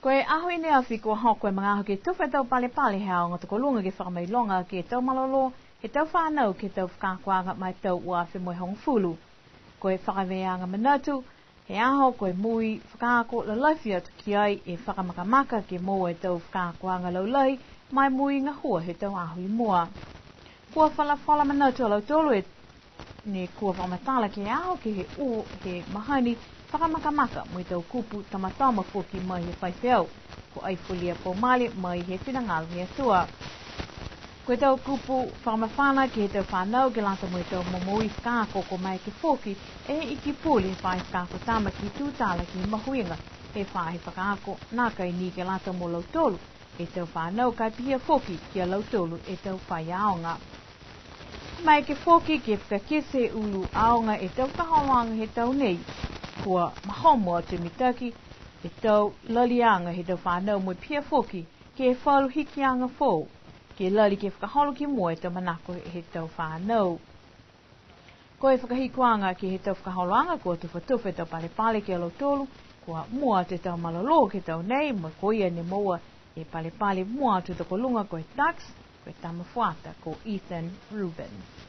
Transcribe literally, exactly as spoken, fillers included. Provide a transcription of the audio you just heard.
Ko e aho i ne afi kua hoko e magaaho ke tufa e tau palepale he aoga tokoluga ke fakamailoga ke he tau malolō he tau fanau ke he tau fakaakoaga ma e tau ua afe mo e hogofulu. Ko e fakavēaga manatu he aho ko e moui fakaako lalafi atu ki ai e fakamakamaka ke moua e tau fakaakoaga laulahi ma e moui gahua he tau aho i mua. Kua folafola manatu a lautolu e ne kua fakamatala ke he aho ke he ua he mahani fakamakamaka mo e tau kupu tamatama foki mai he faifeau ko Aifolia Pomale mai he finagalo he Atua. Ko e tau kupu fakamafana ke he tau fanau ke lata mo e tau momoui fakaako kua maeke foki e Iki Pule he faahi fakaako tama ke tutala ke he mahuiga he faahi fakaako nākai ni ke lata mo lautolu e tau fanau ka e pihia foki ki a lautolu e tau faiaoga. Maeke foki ke fakakite ulu aoga e tau fakaholoaga he tau nei, kua mahomo atu e mitaki e tau laliaga he tau fanau mo e pihia foki ke he falu hikiaga foou ke lali ke fakaholo ki mua e tau manako he tau fanau. Ko e fakahikuaga ke he tau fakaholoaga kua tufatufa e tau palepale ke he lautolu kua mua atu e tau malolō ke he tau nei, mo e ko ia ne moua e palepale mua atu tokoluga ko e Dux, ko e tama fuata ko Ethan Rubin.